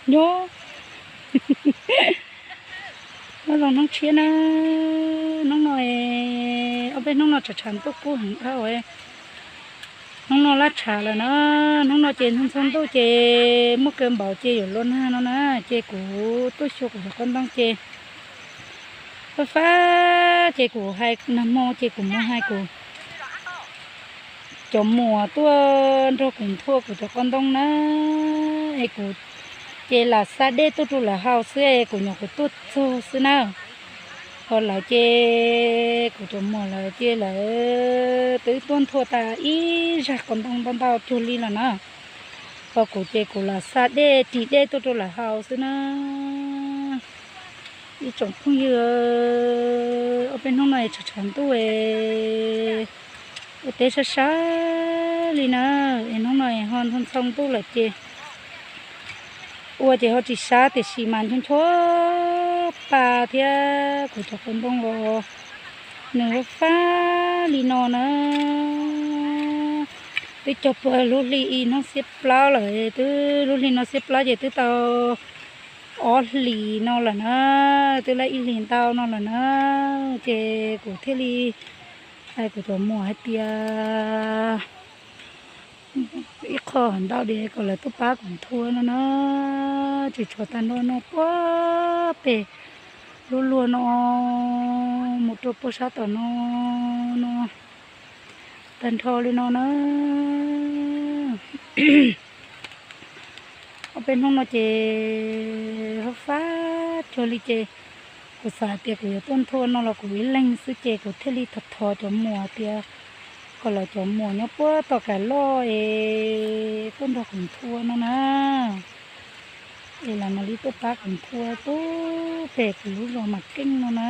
Nyob, nyob zoo hnub tshiab na, hnub no, ob peb hnub no tshav tshav ntuj kub heev dhau, hnub no laj tshav lawm na, hnub no ces ntxhoo ntxhoo ntuj ces muaj kev npaum ces yuav luag nag no na, ces kuv tuaj xyuas kuv cov qos ntoo ces fab fab ces kuv hais nag hmo ces kuv mus hais kuv cov muam tuaj nrog kuv nthua kuv cov qos ntoo na, es kuv ces lam xa dej tuaj rau lawv haus xwb es kuv nyuam qhuav tuaj txog xwb na. Ho lawv ces kuv cov muam lawv ces lawv twb tuaj nthua tas ib zag qos ntoo ntau ntau cuag li lawm na. Ho kuv ces kuv lam xa dej ris dej tuaj rau lawv haus xwb na. Ib tsoom phooj ywg, ob peb hnub no es tshav tshav ntuj es ua teb sab sab li na, es hnub no es ho ntxhoo ntxhoo ntuj lawm ces ua ces ho tsis sab tiam sis mas ncho ncho pa thiab kuv cov qos ntoo los nws fab fab li no na. Twb cog puag lub hli ib hnub xiab plaub lawm, twb lub hli no xiab plaub ces twb tau ob hlis no lawm na, twb laj ib hlis ntau no lawm na. Ces kuv thiaj li hais kuv cov muam hais tias ib qho ntau diam kom lawv tuaj pab kuv nthua no na, tsis tshuav tag nrho no puag pem lub luag no mus rau puag sab tom no no tag nrho li no na. Ob peb hnub no ces fab fab cuag li ces kuv xav tias kuv yuav tuaj nthua no los kuv ib leeg xwb ces kuv thiaj li thov thov cov muam tias kom lawv cov muam nyob puag tom Kaim Loj es tuaj nrog kuv nthua no na. Es lawv mam li tuaj pab kuv nthua puag pem kuv lub zos Mam Keej no na.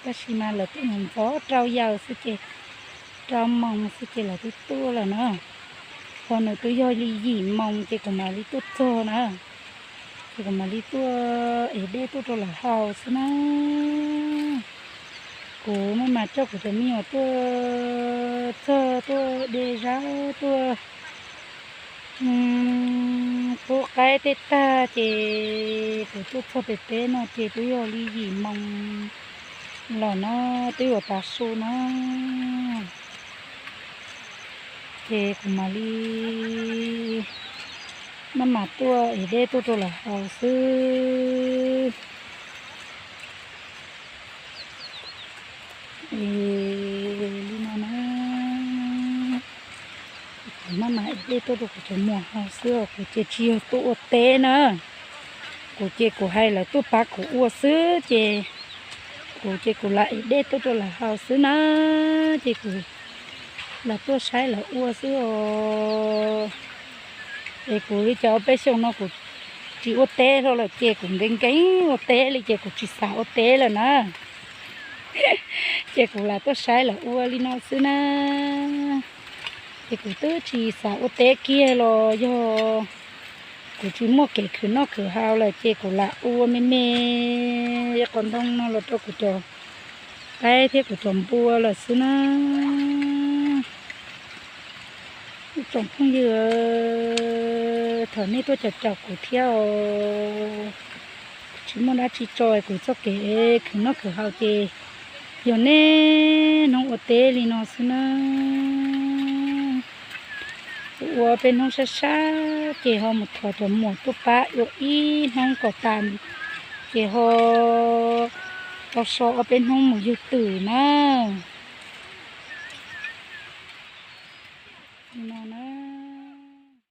Tab sis mas lawv tuaj mus ntxov rau yaws xwb ces rau moos xwb ces lawv twb tuaj lawm na. Ho nws twb yog li yim moos ces kuv mam li tuaj txog na. Ces kuv mam li tuaj ev dej tuaj rau lawv haus xwb na. Kuv maj mam coj kuv cov me nyuam tuaj txog tuaj de zab tuaj pub qaib tej tag ces kuv tuaj txog pem teb no ces twb yog li yim moos lawm na, twb yuav tav su na. Ces kuv mam li maj mam tuaj ev dej tuaj rau lawv haus xwb. Li no na, kuv maj mam ev dej tuaj rau kuv cov muam haus xwb os, kuv ces tsis yog tuaj ua teb na. Kuv ces kuv hais lawv tuaj pab kuv ua xwb ces kuv ces kuv lam ev dej tuaj rau lawv haus xwb na. Ces kuv lam tuaj saib lawv ua xwb os. Es kuv li cas ob peb xyoos no kuv tsis ua teb hlo lawm ces kuv nkees nkees ua teb li ces kuv tsis xav ua teb lawm na. Ces kuv lam tuaj saib lawv ua li no xwb na. Ces kuv twb tsis xav ua teb kiag los yog kuv tsis muaj kev khwv noj khwv haus lawm ces kuv lam ua me me qos ntoo no los rau kuv cov qaib thiab kuv cov npua lawm xwb na. Ib tsoom phooj ywg, thaum nej tuaj caum caum kuv thiab os, kuv tsis muaj dab tsi tso kuv txoj kev khwv noj khwv haus ces yog nej hnub ua teb li no xwb na. Kuv ua peb hnub sab sab ces ho mus thov cov muam tuaj pab ua ib hnub kom tas, ces ho tau so ob peb hnub mus yug twm na. Li no na,